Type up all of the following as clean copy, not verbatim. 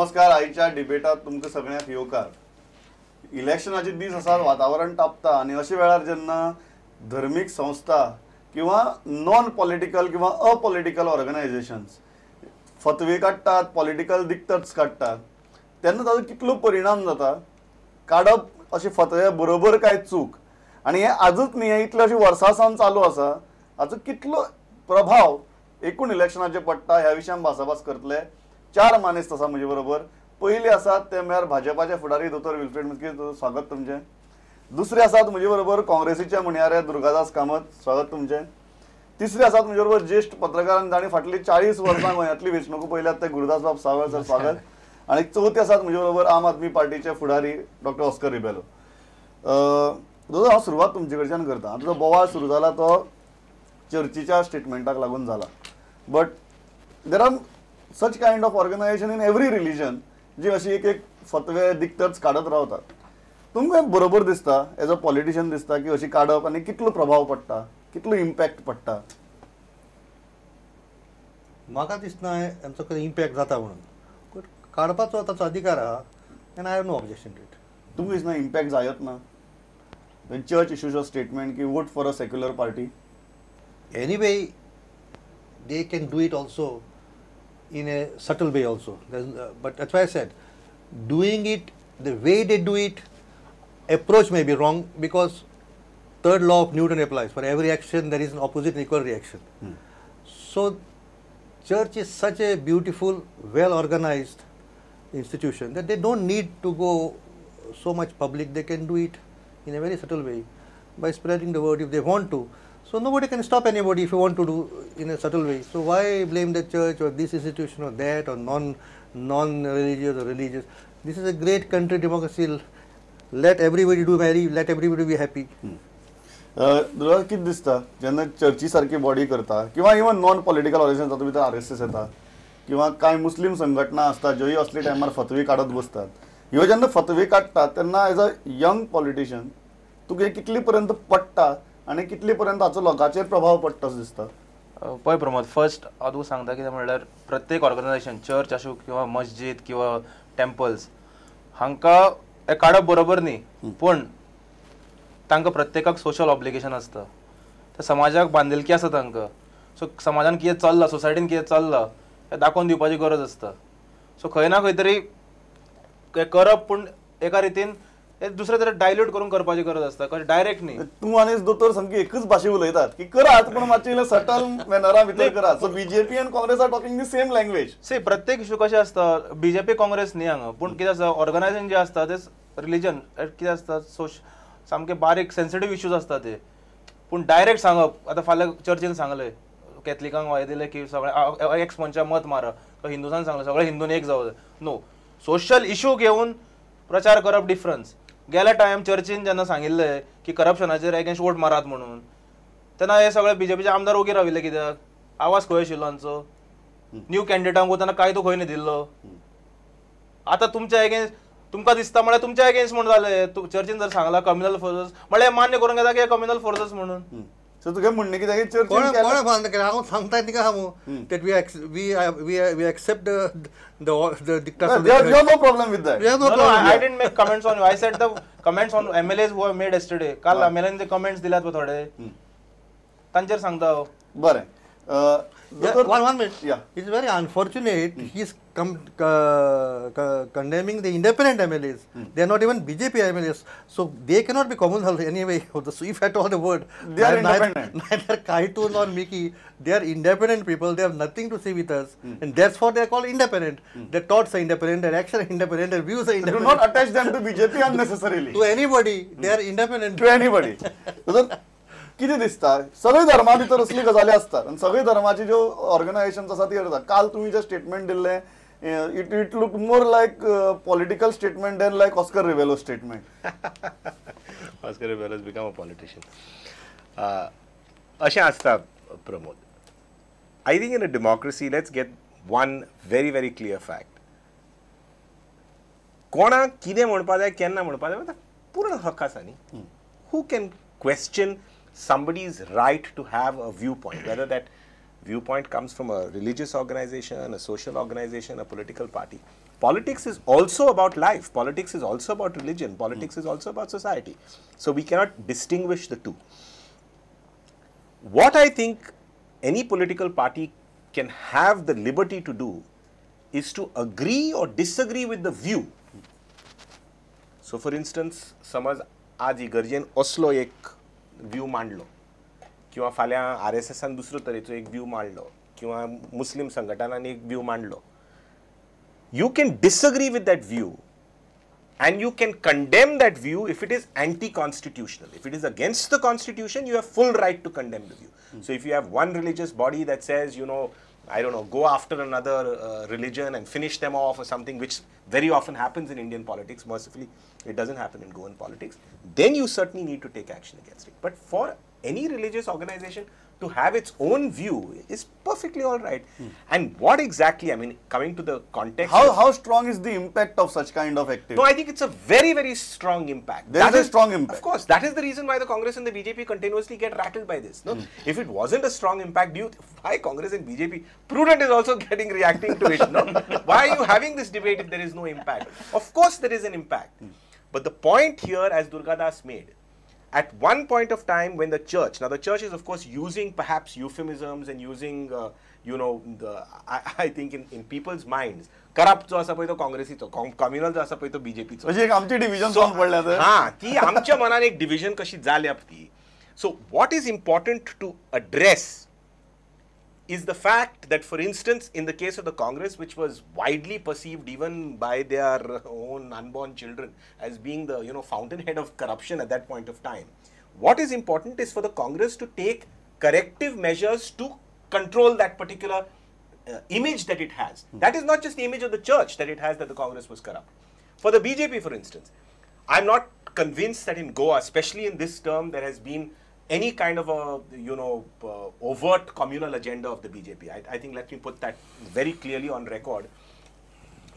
नमस्कार. आयच्या डिबेटात तुमकां सगळ्यांक येवकार. इलेक्शनाचे दीस आसात, वातावरण तापता आनी अशे वेळार जेन्ना धर्मीक संस्था किंवा नॉन पॉलिटिकल किंवा अपॉलिटिकल ऑर्गनायझेशन्स फतवे काडटात, पॉलिटिकल दिक्कत काडटात, तेन्ना ताजो कितलो परिणाम जाता, काडप अशे फतवे बरोबर काय चूक, आनी हें आजूच न्ही, हें इतले अशें वर्सां सावन चालू आसा, हाचो कितलो प्रभाव एकूण इलेक्शनाचेर पडटा ह्या विशयान भासाभास करतले. चार मानेस्त आसा म्हजे बरोबर. पयले आसात ते म्हळ्यार भाजपाचे फुडारी दोतोर विल्फ्रेड मिस्कीन, स्वागत तुमचें. दुसरे आसात म्हजे बरोबर काँग्रेसीचे म्हणयारे दुर्गादास कामत, स्वागत तुमचें. तिसरे आसात म्हजे बरोबर ज्येश्ठ पत्रकार जांणी फाटलीं 40 वर्सां गोंयांतली वेंचणुको पळयल्यात ते गुरुदास बाब सावळ सर, स्वागत. आनी चवथे आसात म्हजे बरोबर आम आदमी पार्टीचे फुडारी डॉक्टर ऑस्कर रिबेलो. दोतोर, हांव सुरवात तुमचे कडच्यान करता. आतां जो बोवाळ सुरू जाला तो चर्चीच्या स्टेटमेंटाक लागून जाला, but there are such kind of organization in every religion जी अशी एक एक फतवे दिक्कत काडत रावतात. तुमकां बरोबर दिसता एज अ पॉलिटिशियन दिसता की अशी काडप आनी कितलो प्रभाव पडटा, कितलो इम्पॅक्ट पडटा? म्हाका दिसना आमचो खंय इम्पॅक्ट जाता म्हणून. काडपाचो ताचो अधिकार आहा and I have no objection to it. तुमकां दिसना इम्पॅक्ट जायत ना चर्च इश्यूज अ स्टेटमेंट की vote for a secular party? Anyway they can do it also in a subtle way also. But that's why I said, doing it the way they do it, approach may be wrong because third law of Newton applies. For every action there is an opposite and equal reaction. So church is such a beautiful, well organized institution that they don't need to go so much public. They can do it in a very subtle way by spreading the word if they want to. So nobody can stop anybody if you want to do in a subtle way. So why blame the church or this institution or that or non-religious or religious? This is a great country, democracy. Let everybody do marry, let everybody be happy. दुसरं कितें दिसता जेन्ना चर्ची सारकी body करता किंवा even non political organisation, तातूंत भितर RSS येता किंवा कांय मुस्लीम संघटना आसता ज्योय असले टायमार फतवे काडत बसतात, ह्यो जेन्ना फतवे काडटात तेन्ना एज अ यंग पॉलिटिशियन तुका हें कितले पर्यंत पडटा आनी कितले पर्यंत हाचो लोकांचेर प्रभाव पडटा असो दिसता? पळय प्रमोद, फर्स्ट हांव तुका सांगता कितें म्हणल्यार प्रत्येक ऑर्गनायझेशन, चर्च आसूं किंवा मस्जीद किंवा टेम्पल्स, हांकां हें काडप बरोबर न्ही, पूण तांकां प्रत्येकाक सोशल ऑब्लिगेशन आसता, त्या समाजाक बांदिलकी आसा तांकां. सो समाजान कितें चल्लां, सोसायटीन कितें चल्लां हें दाखोवन दिवपाची गरज आसता. सो खंय ना खंय तरी हें करप, पूण एका रितीन दुसरे तरेन डायल्यूट करून करपाची गरज आसता, कशें डायरेक्ट न्ही. तूं आनी दोतोर सामकी एकच भाशे उलयतात की करात, पूण मातशें सटल मॅनरा भितर करात. So BJP आनी Congress are talking the same language. See, प्रत्येक इशू कशें आसता, बीजेपी काँग्रेस न्ही हांगा, पूण कितें आसता ऑर्गनायझेशन जें आसता तें रिलीजन कितें आसता, सामके बारीक सेन्सिटीव इश्यूज आसता ते. पूण डायरेक्ट सांगप, आतां फाल्यां चर्चीन सांगलें कॅथलिकांक हें दिलें की सगळें एक्स मनशाक मत मारा, हिंदुसान सांगलें सगळे हिंदून एक जावं, नो. सोशल इशू घेवन प्रचार करप डिफरन्स. गेल्या टायम चर्चीन जेन्ना सांगिल्लें की करप्शनाचेर एगेन्स्ट वोट मारात म्हणून, तेन्ना हे सगळे बीजेपीचे आमदार ओगी राविल्ले कित्याक? आवाज खंय आशिल्लो आमचो? न्यू कॅन्डिडेटांक वतना कायदो खंय न्ही दिल्लो? आतां तुमच्या एगेन्स्ट, तुमकां दिसता म्हळ्यार तुमच्या एगेन्स्ट म्हूण जालें. चर्चीन जर सांगलां कम्युनल फोर्सेस, म्हळ्यार मान्य करून घेता की कम्युनल फोर्सेस म्हणून. सो तुगे म्हणणें कितें की चर्चीन हांव सांगता तिका हांव that we accept the dictatorship. There is no problem with that. We have no problem. I didn't make comments on you. I said the comments on MLAs who have made yesterday. काल MLA जे comments दिल्यात पळय थोडे, तांचेर सांगता हांव. बरें. One minute. Yeah. It's very unfortunate. He's condemning the independent MLAs. They are not even BJP MLAs. So they cannot be communal anyway. So if at all the word, they are independent. Neither Kaitu nor Mickey. They are independent people. They have nothing to see with us. And that's what they are called independent. Their thoughts are independent, their actions are independent, their views are independent. Do not attach them to BJP unnecessarily. To anybody. They are independent. To anybody. कितें दिसता सगळे धर्मा भितर असली गजाली आसतात आनी सगळे धर्माची ज्यो ऑर्गनायझेशन्स आसा ती करता. काल तुमी जें स्टेटमेंट दिल्लें, it look more like political statement than like Oscar Rebello statement. Oscar Rebello has become a politician. अशें आसता Pramod, I think in a democracy let's get one very very clear fact. कोणाक कितें म्हणपा जाय, केन्ना म्हणपा जाय, पूर्ण हक्क आसा न्ही. Who can question somebody's right to have a viewpoint, whether that viewpoint comes from a religious organization, a social organization, a political party? Politics is also about life. Politics is also about religion. Politics is also about society. So we cannot distinguish the two. What I think any political party can have the liberty to do is to agree or disagree with the view. So for instance, समज आज इगर्जेन असलो एक view मांडलो किंवा फाल्यां R S एसान दुसरो तरेचो एक व्यू मांडलो किंवा मुस्लीम संघटनान एक व्यू मांडलो, you can disagree with that view and you can condemn that view if it is anti-constitutional. If it is against the constitution, you have full right to condemn the view. So if you have one religious body that says, you know, I don't know, go after another religion and finish them off or something, which very often happens in Indian politics, mercifully it doesn't happen in Goan politics, then you certainly need to take action against it. But for any religious organization to have its own view is perfectly all right. And what exactly, I mean, coming to the context... How strong is the impact of such kind of activity? No, I think it's a very, very strong impact. There is a strong impact. Of course, that is the reason why the Congress and the BJP continuously get rattled by this. No? If it wasn't a strong impact, why Congress and BJP? Prudent is also reacting to it. No? Why are you having this debate if there is no impact? Of course there is an impact. But the point here, as Durgadas made, at one point of time when the church, now the church is of course using perhaps euphemisms and using, you know, I think in people's minds, corrupt जो आसा पळय तो काँग्रेसीचो, communal जो आसा पळय तो बीजेपीचो. म्हणजे एक आमची डिव्हिजन जावन पडल्या तर. हां, ती आमच्या मनान एक डिव्हिजन कशी जाल्या ती. So what is important to address is the fact that, for instance, in the case of the Congress, which was widely perceived even by their own unborn children as being the, you know, fountainhead of corruption at that point of time, what is important is for the Congress to take corrective measures to control that particular image that it has. That is not just the image of the church that it has, that the Congress was corrupt. For the BJP, for instance, I'm not convinced that in Goa, especially in this term, there has been any kind of a, you know, overt communal agenda of the BJP. I think, let me put that very clearly on record.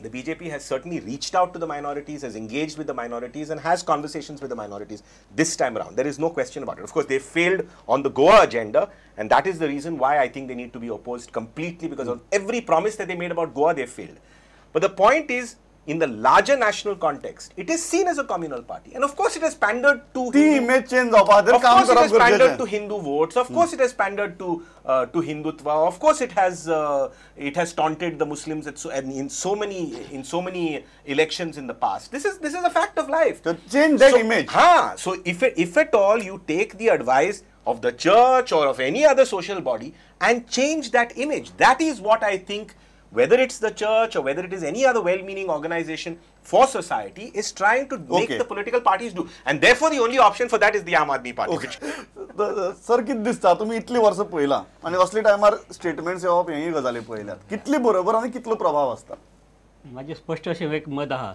The BJP has certainly reached out to the minorities, has engaged with the minorities and has conversations with the minorities this time around. There is no question about it. Of course, they failed on the Goa agenda, and that is the reason why I think they need to be opposed completely, because of every promise that they made about Goa, they failed. But the point is, in the larger national context, it is seen as a communal party. And of course it has pandered to Hindu, image change of of course it has pandered to Hindu votes, of course it has pandered to Hindutva, of course it has taunted the Muslims at in so many elections in the past. This is a fact of life. To change that image. Ha, so if at all you take the advice of the church or of any other social body and change that image, that is what I think, whether it's the church or whether it is any other well-meaning organization for society, is trying to make the political parties do. And therefore, the only option for that is the Aam Aadmi Party. Sir, कित दिसता तुम्ही इतली वर्सां पळयलां आनी असले टायमार statements येवप हेय गजाली पळयल्यात, कितली बरोबर आनी कितलो प्रभाव आसता? म्हाजें स्पश्ट अशें एक मत आहा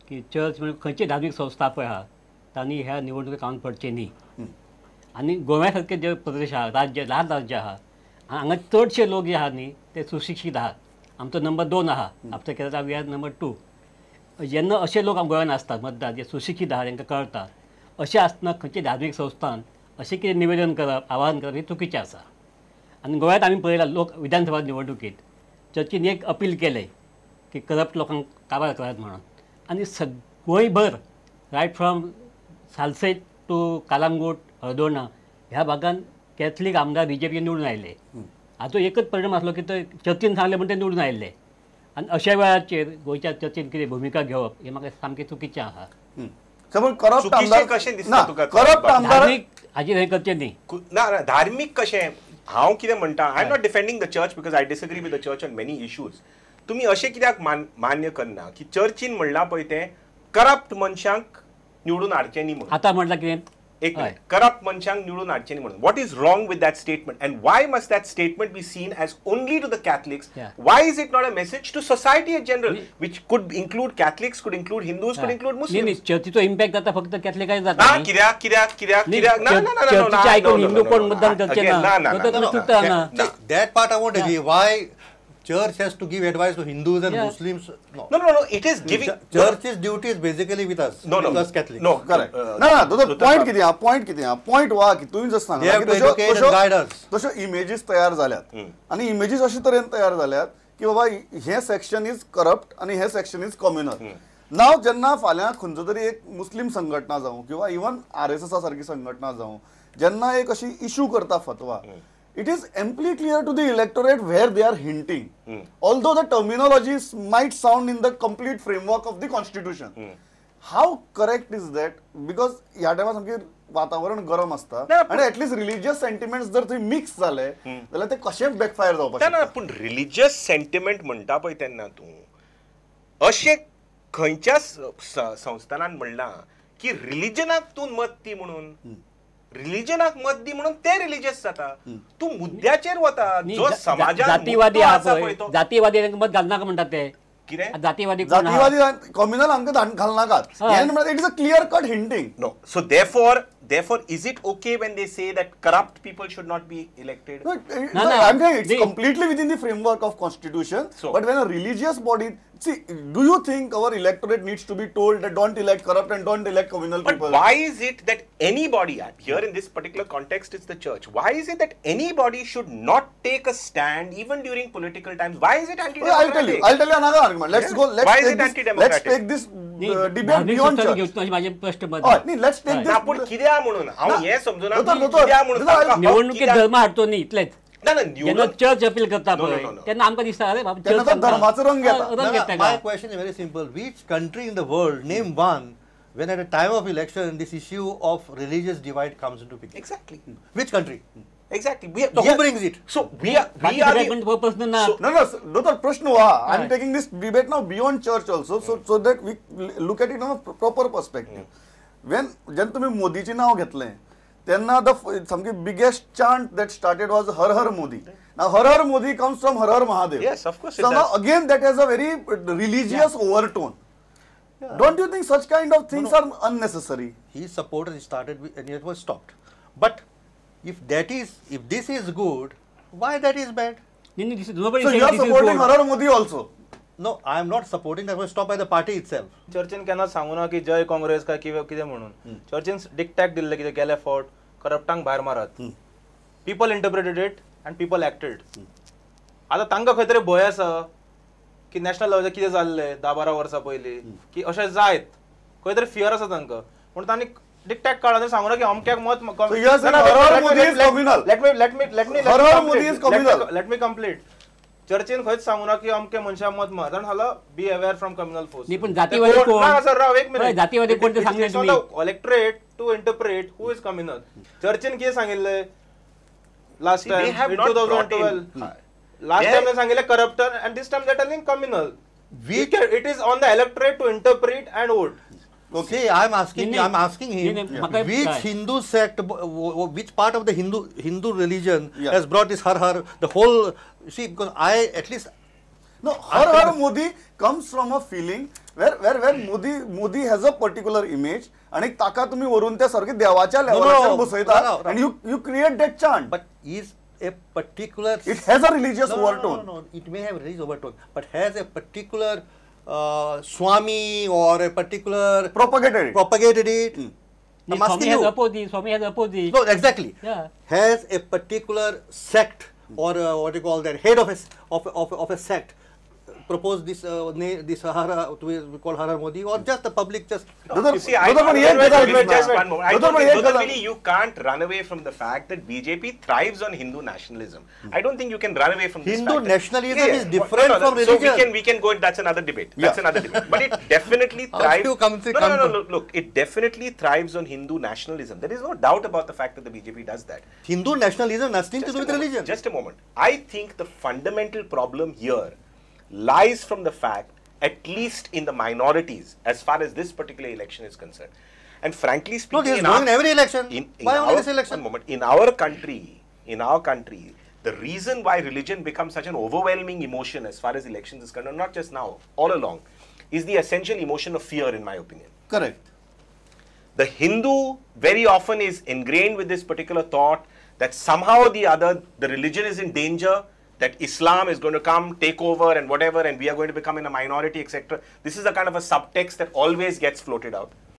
की चर्च म्हणजे खंयची धार्मीक संस्था पळय आहा तांणी ह्या निवडणुकेक कान पडचें न्ही. आनी गोव्या सारके जे प्रदेश आहा, राज्य, ल्हान राज्य आहा, हांगा चडशे लोक जे आहा न्ही ते सुशिक्षीत आहात. आमचो नंबर 2 आहा, after Kerala we are number 2. जेन्ना अशे लोक गोंयांत आसतात मतदार जे सुशिक्षीत आहा, तांकां कळटा, अशें आसतना खंयचे धार्मीक संस्थान अशें कितें निवेदन करप, आवाहन करप हें चुकीचें आसा. आनी गोंयांत आमी पळयलां लोक विधानसभा निवडणुकीत चर्चीन एक अपील केलें की करप्ट लोकांक काबार करात म्हणून, आनी गोंयभर right from Salcete to Calangute, Aldona ह्या भागान कॅथलीक आमदार बीजेपी निवडून आयले. हाचो एकच परिणाम आसलो की ते चर्चीन सांगलें म्हण ते निवडून आयिल्ले. आनी अशा वेळाचेर गोंयच्या चर्चीन कितें भुमिका घेवप हें म्हाका सामकें चुकीचें आहा. करप्ट आमदार कशें दिसता तुका? करप्ट आमदार हाजेर हें करचें न्ही. ना ना, धार्मीक कशें हांव कितें म्हणटा, I am not defending the church because I disagree with the church on many issues. तुमी अशें कित्याक मान्य करना की चर्चीन म्हणलां पळय तें करप्ट मनशांक निवडून हाडचें न्ही म्हणून? आतां म्हणलां कितें? एक मिनिट, करप्ट मनशांक निवडून हाडचें न्ही म्हणून. What is wrong with that statement and why must that statement be seen as only to the Catholics? Why is it not a message to society in general, which could include Catholics, could include Hindus, could include Muslims? चर्चीचो impact जाता फक्त कॅथलिकांक जाता. कित्याक कित्याक कित्याक कित्याक? ना ना ना, चर्चीचें आयकून हिंदू कोण मतदान करचे ना. That part I won't agree. Why church has to give advice to Hindus and Muslims? No. No, no, no. It is giving... Church's duty is basically with us. No, no. With us Catholics. No, correct. No, no. The point किती हा? Point किती हा? Point वा की तुम्ही जसं सांगला की तश्यो इमेजेस तयार जाल्यात आनी इमेजेस अशे तरेन तयार जाल्यात की बाबा हे सेक्शन is corrupt आनी हे सेक्शन is communal. नाव जेन्ना फाल्यां खंयचो तरी एक मुस्लीम संघटना जावं किंवा इवन आरएसएसा सारकी संघटना जावं जेन्ना एक अशी इशू करता फतवा, it is amply clear to the electorate where they are hinting, although the terminologies might sound in the complete framework of the constitution. How correct is that? Because ह्या टायमार सामकें वातावरण गरम आसता आनी एटलिस्ट रिलिजियस सेंटिमेंट्स जर थंय mix जाले जाल्यार ते कशें बॅकफायर जावपाक शकता. पूण रिलिजियस सेंटिमेंट म्हणटा पळय तेन्ना तूं अशें खंयच्या संस्थानान म्हणलां की रिलिजनाक तूं मत दी म्हणून, रिलिजनाक मत दी म्हणून ते रिलिजियस जाता. तूं मुद्द्याचेर वता. जो समाजात जातीवादी आसा पळय, जातीवादी मत घालनाका म्हणटात ते. कितें जातीवादी जातीवादी कम्युनल आमकां घालनाकात. It is a clear cut hinting. No, so therefore is it okay when they say that corrupt people should not be elected? No, I am saying it's completely within the framework of constitution. But when a religious body, see, do you think our electorate needs to be told that don't elect corrupt and don't elect communal people? But why is it that anybody, here in this particular context it's the church, why is it that anybody should not take a stand even during political times? Why is it anti-democratic? I'll tell you another argument. Let's go, let's why take is it this, anti-democratic? Let's take this debate beyond church. Let's take this. पूण कित्याक म्हणून हांव हें समजुना कित्याक म्हणून निवडणुकीत धर्म हाडचो न्ही इतलेच. जेन्ना चर्च अपील करता पळय तेन्ना आमकां दिसता अरे बाबा धर्माचो रंग येता. My question is very simple. Which country in the world, name one, when at a time of election this issue of religious divide comes into picture? Exactly. Which country? Exactly. So who brings it? So we are the No, no, दोतोर प्रश्न हो. I am taking this debate now beyond church also, so that we look at it on a proper perspective. When जेन्ना तुमी मोदीचें नांव घेतलें तेन्ना the सामकी biggest chant that started was Har Har Modi. Now Har Har Modi comes from Har Har Mahadev. Yes, of course. So now again that has a very religious overtone. Don't you think such kind of things are unnecessary? His supporters started and it was stopped. But if that is, if this is good, why that is bad? So you are supporting Har Har Modi also? No, I am not supporting that was stopped by the party itself. चर्चीन केन्ना सांगूना की जय काँग्रेस काय कितें म्हणून. चर्चीन डिक्टॅक दिल्लें कितें गेले फावट करप्टांक भायर मारात. People interpreted it and people acted. आतां तांकां खंय तरी भंय आसा की नॅशनल लेवलाचेर कितें जाल्लें 10-12 वर्सां पयलीं की अशें जायत, खंय तरी फियर आसा तांकां म्हणून तांणी डिक्टॅक काडला आनी सांगूना की अमक्याक मत. Let me complete. चर्चेन खंयच सांगूना की अमके मनशाक मत मार, कारण हाला be aware from communal force. न्ही, पूण जातीवादी कोण? ना सर, राव एक मिनिट. जातीवादी कोण ते सांगले तुमी? Electorate to interpret who is communal. चर्चेन कितें सांगिल्लें last time in 2012? Last time सांगिल्लें corrupter and this time they telling communal. It is on the electorate to interpret and vote. Okay, I am asking him, which Hindu sect, which part of the Hindu religion has brought this Har Har, the whole, see, because I at least... No, Har Har Modi comes from a feeling where Modi has a particular image and ताका तुम्ही वरून त्या सारखे देवाच्या लेवलाचेर बसयता and you create that chant. But is a particular... It has a religious overtone. No, it may have religious overtone, but has a particular... Swami or a particular propagated it. I'm asking you. Swami has opposed it. No, exactly. Yeah. Has a particular sect or what do you call that, head of a sect proposed this this Har, we call Har Har Modi, or just the public just... No, you see, I just one moment. I don't think you can't run away from the fact that BJP thrives on Hindu nationalism. I don't think you can run away from this Hindu fact. Nationalism is different from religion. So we can go, that's another debate. That's another debate. But it definitely thrives... No, look, it definitely thrives on Hindu nationalism. There is no doubt about the fact that the BJP does that. Hindu nationalism nothing to do with religion. Just a moment. I think the fundamental problem here lies from the fact, at least in the minorities, as far as this particular election is concerned. And frankly speaking, no, this is in every election. Why only this election? One moment. In our country, the reason why religion becomes such an overwhelming emotion as far as elections is concerned, not just now, all along, is the essential emotion of fear, in my opinion. Correct. The Hindu very often is ingrained with this particular thought that somehow or the other, the religion is in danger, that Islam is going to come, take over and whatever, and we are going to become in a minority, etc. This is a kind of a subtext that always gets floated out.